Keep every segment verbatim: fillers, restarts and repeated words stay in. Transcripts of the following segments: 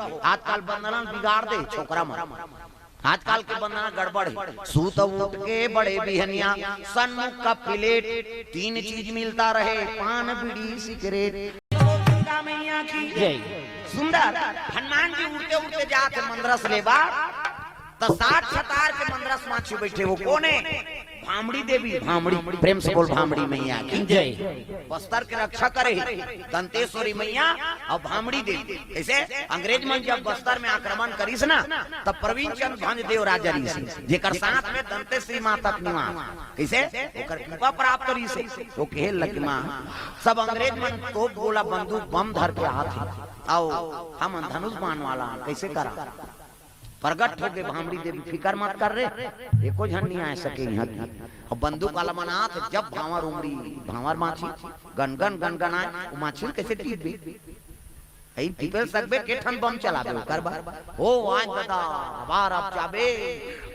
आजकल बंदना बिगाड़ दे छोकरा मन। आजकल के बंदना गड़बड़ हे। सूत उठ के बड़े बिहनिया, सन्मुख का प्लेट, तीन चीज मिलता रहे, पान, बीड़ी, सिगरेट। दुर्गा मैया की जय। सुंदर हनुमान जी उड़ते उड़ते जात हे मंदरस लेबा, त सात छतार के मंदरस माछी बैठे, वो कोन हे? भामड़ी देवी, भामड़ी। प्रेम से बोल, भामड़ी मैया की जय। बस्तर के रक्षा करे हे दंतेश्वरी मैया अउ भामड़ी देवी। कइसे अंग्रेज मन जब बस्तर में आक्रमण करिस ना, तब प्रवीण चंद भंज देव राजा रहिस, जेकर साथ में दंतेश्वरी माता के निवास। कइसे ओकर कृपा प्राप्त रहिस, वो कहे लगे, माँ, सब अंग्रेज मन तोप गोला बंदूक बम धर के आत हे, अउ हमन धनुष बाण वाला हन, कइसे करा? प्रगट होगे भामड़ी देवी, फिकर मत कर रे, एको झन नइ आय सके इहाँ की। अउ बंदूक वाला मन आत, जब भांवर उमड़ी, भांवर माछी, गनगन गनगन आय, वो माछी ल कइसे टीपबे? अई टीपे सकबे, के ठन बम चलाबे ओकर बर? ओ आज ददा, अबार अब चाबे,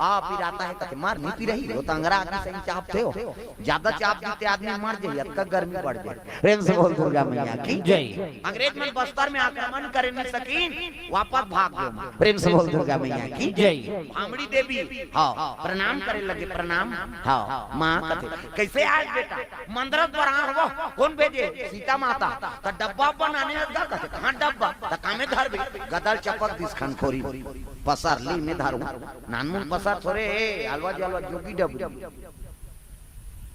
आ पिराता हे कथे, मार नइ पिरही, वो त अंगरा आदमी सही चाबथे हो। जादा चाप दीते आदमी मर जाही, अतका गर्मी बढ़ जाही। प्रेम से बोल दुर्गा मैया की जय। अंग्रेज मन बस्तर में आक्रमण करे नइ सकिन, वापस भाग गे मन। प्रेम से बोल दुर्गा मैया की जय। भामड़ी देवी, हाँ, प्रणाम करे लगे, प्रणाम। हाँ, माँ कथे, कइसे आय बेटा? मंदरस बर आए हवव, कोन भेजे? सीता माता। त डब्बा उब्बा लाने लगा कथे, कहाँ डब्बा? त कामे धरबे, गदल चपक दिस खनखोरी। पसर ली में धरू, नानमुन पसर थोरे, अलवा जलवा जोगी डबरी।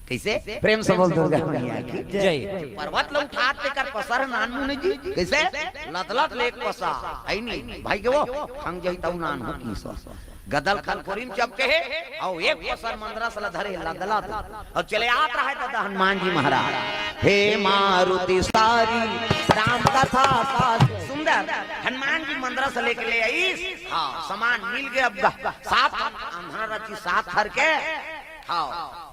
कइसे? प्रेम से बोल दुर्गा मैया की जय। पर्वत ल उठात तेकर पसर नानमुन जी। कइसे? लदलत ले एक पसा। अई नइ, भाई के वो, खंग जाही तऊ नानहूँ की सो। गदल खनखोरी म चपके हे, अउ एक पसर मंदरस ल धरे लदलत। अउ चले आत रहे ददा हनुमान जी महाराज। हे मारुति सारी राम कथा का सुंदर हनुमान जी मंदरस लेके ले आइस। हाँ, सामान मिल गे अब गा। सात अंधरा रची सात हर के। हाँ,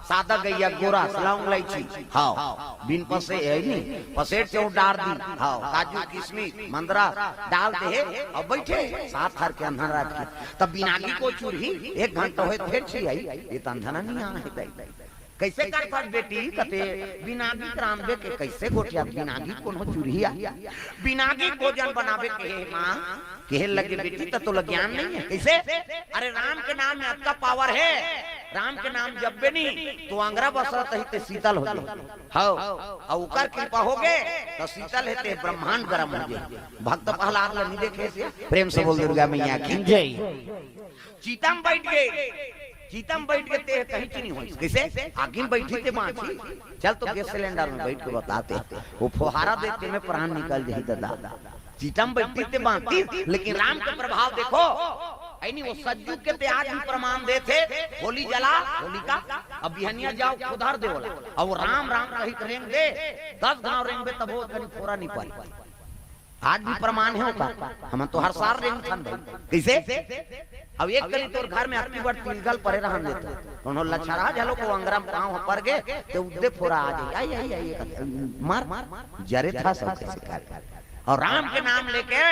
सादा गइया गोरस लौंग लइची। हाँ, बिन पसे हे नी, पसेट चौंट डार दी। हाँ, काजू किसमिस मंदरा डाल दे हे, अब बइठे सात हर के अंधरा रची। तब बिनागी को चुरही, एक घंटा होय त फेर छियाही, ये त अंधरा नइ आहे दाई। कइसे करथस बेटी? कथे, बिनागी के रांधबे के कइसे गोठियात? बिनागी कोनो चुरही आ? बिनागी भोजन बनाबे के हे माँ, कहे लगे बेटी, त तोला ज्ञान नइ हे। कइसे? अरे राम के नाम में अतका पावर हे, राम के नाम जपबे नी त अंगरा बसरत ही ते सीतल हो जाही। हव, अउ ओकर कृपा होगे त सीतल हे ते ब्रह्मांड गरम हो जाही। भक्त प्रहलाद ल नइ देखे से। प्रेम से बोल दुर्गा मैया की जय। चिता म बइठ गे, चिता म बइठ गे ते कहीं च नइ होइस। कइसे? आगी म बइठी ते बांची। चल तो गैस सिलेंडर में बइठ के बता ते, वो फोहारा दे ते में प्राण निकल जाही ददा। चिता म बइठी ते बांची, लेकिन राम के प्रभाव देखो। अई नी, वो सतयुग के ते आज भी प्रमाण देथे। होली जला, होलिका, अब बिहनिया जाव खुदर दे ओला। अउ राम राम कहिके रेंग दे, दस घांव रेंगबे तभो कनी फोरा नइ परे। आज भी प्रमाण हे ओकर। हमन तो हर साल रेंगथन भाई। कइसे? अब एक करी तोर घर में अतकी बड़ तिलगल परे रहन देत, कोनो लछरहा घलो को अंगरा म पाँव ह पर गे, ते उद्दे फोरा आ जाही। अई, अई, अई, अई, मार, मार, जरे था सब कइसे कर। अउ राम के नाम लेके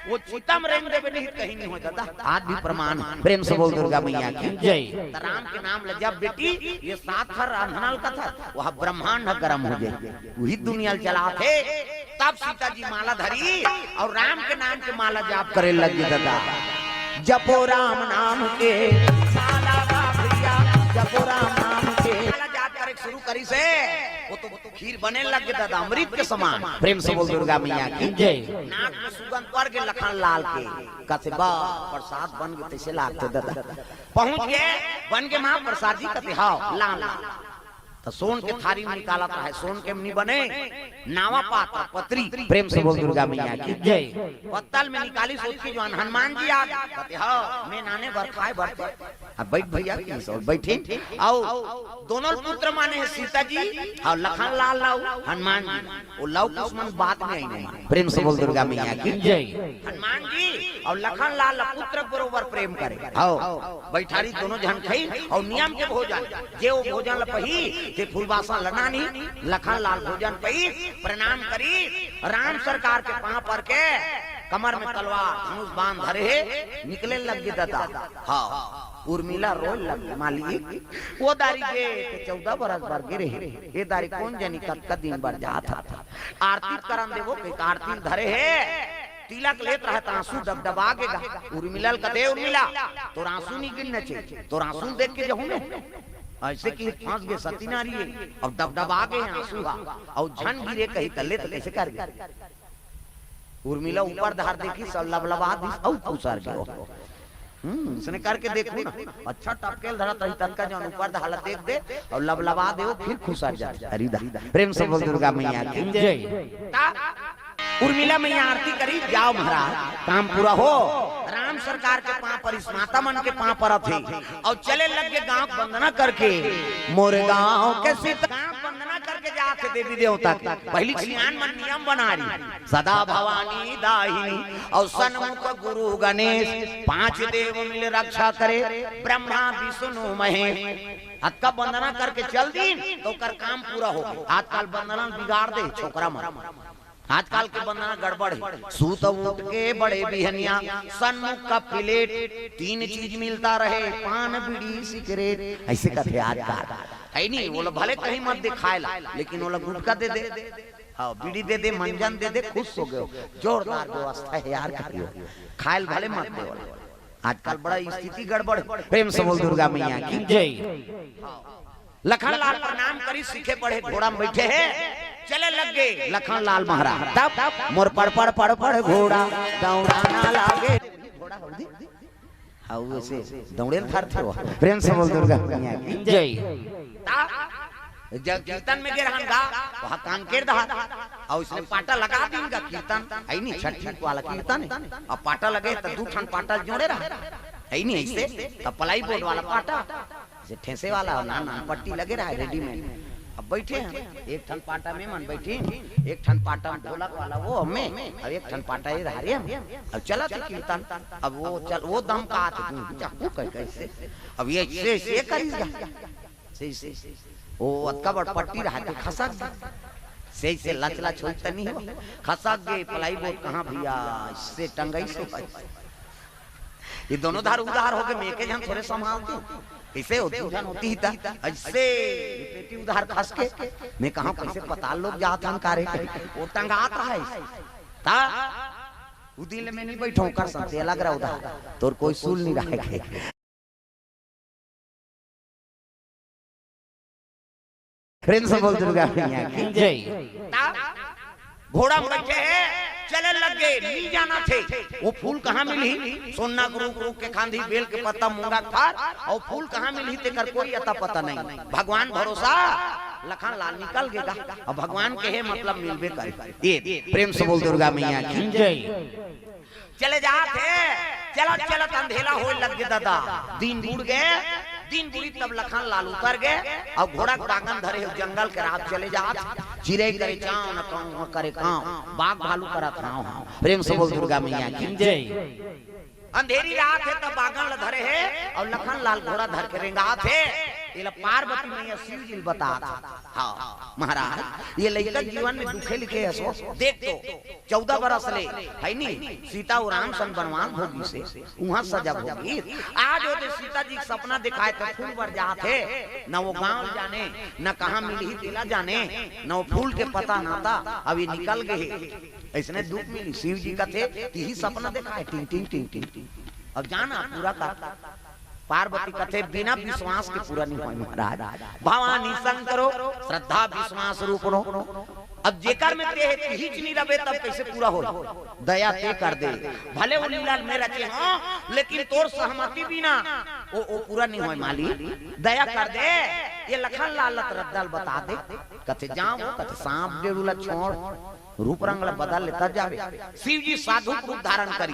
वो चिता म रेंग देबे नहीं त कहीं नइ होय ददा। आज भी प्रमाण हे। प्रेम से बोल दुर्गा मैया की जय। त राम के नाम ल जप बेटी, ये सात हर अंधरा ल कथा, वह ब्रह्मांड ह गरम हो जाही। उही दुनिया ल चलाथे। तब सीता जी माला धरी अउ राम के नाम के माला जाप करे लग गे ददा। जपो राम नाम के माला बा भइया, जपो राम नाम के माला जाप करे शुरू करिस हे, वो तो खीर बने लग गे ददा, अमृत के समान। प्रेम से बोल दुर्गा मैया की जय। नाक में सुगंध पड़ गे लखन लाल के, कथे बा प्रसाद बन गे, तइसे लागथे ददा। पहुंच गे, बन गे महाप्रसाद जी, कथे हव, ला, ला। त सोन के थारी म निकालत रहे, सोन के म नइ बने, नावा पात्र, पतरी। प्रेम से बोल दुर्गा मैया की जय। पत्तल में निकालिस, ओतकी जुवार हनुमान जी आ गे, कथे, "हव, में लाने बर खाय बर।" अब बइठ भइया, कइसे बइठिन? अउ दोनों पुत्र माने हे सीता जी, अउ लखन लाल ल अउ हनुमान जी। वो लव कुछ मन बाद में आइन हे। प्रेम से बोल दुर्गा मैया की जय। हनुमान जी अउ लखन लाल ल पुत्र बरोबर प्रेम करे। हव, बइठारिस दोनों झन खइन अउ नियम के भोजन, जे वो भोजन ल पही, ते फूलबासन ल लानही, लखन लाल भोजन पही, प्रणाम करिस, राम सरकार के पाँव पर के, कमर में तलवार, धनुष बाण धरे हे, निकले लग गे ददा। हव, उर्मिला रोय लग गे, मालिक, वो दारी गे ते चौदह बरस बर गे रहे, ये दारी कोन जनी कतका दिन बर जात हस। आरती करन देबो, कहिके आरती ल धरे हे, तिलक लेत रहा त आंसू डबडबा गे गा। उर्मिला ल कथे, "उर्मिला, तोर आंसू नी गिरना चाहिए, तोर आंसू देख के जहूं मैं।" ऐसे कि फंस गे सती नारी हे, अब डबडबा गे आंसू हा, अउ झन गिरे कही त ले त कइसे करबे? उर्मिला ऊपर धार देखिस अउ लबलबा दिस अउ खुसर गे। हम्म, इसने करके देखो ना, अच्छा टपकेल धरत रही ततका जौन ऊपर धार ला देख दे अउ लबलबा दे, वो फिर खुसर जाथे। अरे दा, प्रेम से बोल दुर्गा मैया की। जय। ता उर्मिला मैया आरती करी, जाव महाराज, काम पूरा हो। राम सरकार के पांव परिस, माता मन के पांव परत हे अउ चले लग गे गांव वंदना करके। मोरे गांव के सीता गांव वंदना करके जात हे देवी देवता के। पहिली सियान मन नियम बना रही, सदा भवानी दाहिनी अउ सन्मुख गुरु गणेश, पांच देव मिल रक्षा करे, ब्रह्मा विष्णु महेश। अतका वंदना करके चल दीन त ओकर काम पूरा हो। आजकल वंदना बिगाड़ दे छोकरा मन। आजकल के वंदना गड़बड़ हे। सूत उठ के बड़े बिहनिया, सन्मुख का प्लेट, तीन चीज मिलता रहे, पान बीड़ी सिगरेट, ऐसे कथे आजकल। हे नी, वो लोग भले कहीं मत दिखाए ला, लेकिन वो लोग गुटखा दे दे, हाँ, बीड़ी दे दे, मंजन दे दे, खुश हो गयो। जोरदार व्यवस्था हे यार, कहियो खाए ल भले मत दे वो लोग। आजकल बड़ा स्थिति गड़बड़ हे। प्रेम से बोल दुर्गा मैया की। जय। लखन लाल प्रणाम करी, सीखे पढ़े घोड़ा में बैठे हे, चले लग गे लखन लाल महाराज। तब मोर पड़ पड़ पड़ पड़ घोड़ा दौड़ाना लागे। घोड़ा हौ दी। हाँ, वो ऐसे दौड़े ल धरथे वो। प्रेम से बोल दुर्गा मैया की। जय। ता जब कीर्तन में गे रहन गा, वहाँ कांकेर दहा, अउ इसने पाटा लगा दीन गा कीर्तन, हे नी, छठी वाला कीर्तन हे। अब पाटा लगे त दू ठन पाटा जोड़े रहा, हे नी, ऐसे त प्लाईबोर्ड वाला पाटा, जैसे ठेसे वाला हो ना, ना, पट्टी लगे रहा रेडीमेड। अब बैठे हम, एक ठन पाटा में मन बैठी, एक ठन पाटा में ढोलक वाला वो हमें, अब एक ठन पाटा ये रहा रे हम। अब चला थे कीर्तन, अब वो चल, वो दम का आते, तू चाकू कह कैसे, अब ये ऐसे, ऐसे करीस गा। सही से। ओ अतका बड़ पट्टी रहा थे, खसक गे। सही से लच लच होई त नहीं हो। खसक गे, प्लाईबोर्ड कहाँ भैया, इससे टंगई सो भाई। ये दोनों धार उधार हो गे, मैं के झन थोरे संभालते। कैसे होती झन होती ही ता, ऐसे ये पेटी उधार खस के, मैं कहाँ कैसे पताल लोग जात हन कारे, वो टंगात रहा है। ता उदिन ले मैं नहीं बैठो कर सकते, अलग रहा उधार, तोर कोई सूल नहीं रहा है। प्रेम से बोल दुर्गा मैया की। जय। ता घोड़ा में बैठे हे, चले लग गे, नी जाना थे। वो फूल कहाँ मिलही? सोना के रूख, रूख के खांधी, बेल के पत्ता, मूंगा के फार, अउ फूल कहाँ मिलही तेकर कोई अता पता नहीं। भगवान भरोसा, लखन लाल निकल गे गा। अब भगवान के हे मतलब मिलबे करे। ये प्रेम से बोल दुर्गा मैया की। जय। चले जात हे, चलत चलत अंधेला होए लग गे दादा। दिन बुड़ गे, दिन बुड़ी तब लखन लाल उतर गे, अउ घोड़ा के बागन धरे हे, जंगल के राह चले जात हे। चिरई करे चांव न कांव, करे कांव, बाघ भालू करत हांव हांव। प्रेम से बोल दुर्गा मैया की। जय। अंधेरी रात हे तब बागन ल धरे हे, अउ लखन लाल घोड़ा धर के रेंगात हे। एला पार्वती मैया शिव जी ल बतात हे। हाँ महाराज, ये लइका जीवन में दुखे लिखे हे सो। देख तो, चौदह बरस ले, हे नी, सीता अउ राम संग बनवास भोगिस हे, उहाँ सजा भोगिस। आज ओ दे सीता जी के सपना दिखाए त फूल बर जात हे, न वो गांव जाने, न कहाँ मिलही तेला जाने, न वो फूल के पता नाता, अब ये निकल गे हे। अइसने दुख मिली, शिव जी कथे, तिही सपना दिखाए, टिंग टिंग टिंग टिंग। अब जाना पूरा कर। पार्वती कथे, बिना विश्वास के पूरा नहीं होय महाराज। भवानी शंकरो, श्रद्धा विश्वास रूपणो। अब जेकर में ते हे, तिहीच नहीं रबे, तब कैसे पूरा होय? दया ते कर दे। भले वो लीला में रचे हो, लेकिन तोर सहमति बिना वो, वो पूरा नहीं होय मालिक। दया कर दे, ये लखन लाल ल त रद्दा ल बता दे। कथे जाओ, कथे सांप डेरू ला छोड़। रूप रंग ला बदल लेता जावे। शिव जी साधु के रूप धारण करी,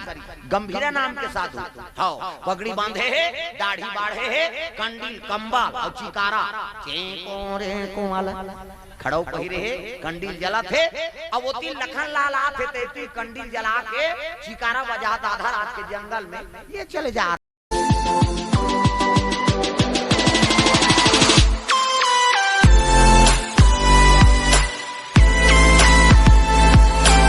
गंभीरा नाम के साधु। हव, पगड़ी बांधे हे, दाढ़ी बाढ़े हे, कंडील, कंबल अउ चिकारा, चेंको रेंको वाला खड़ाऊ पहिरे हे, कंडील जलत हे। अब ओती लखन लाल आत हे, तेती कंडील जला के चिकारा बजात आधा रात के जंगल में ये चले जात।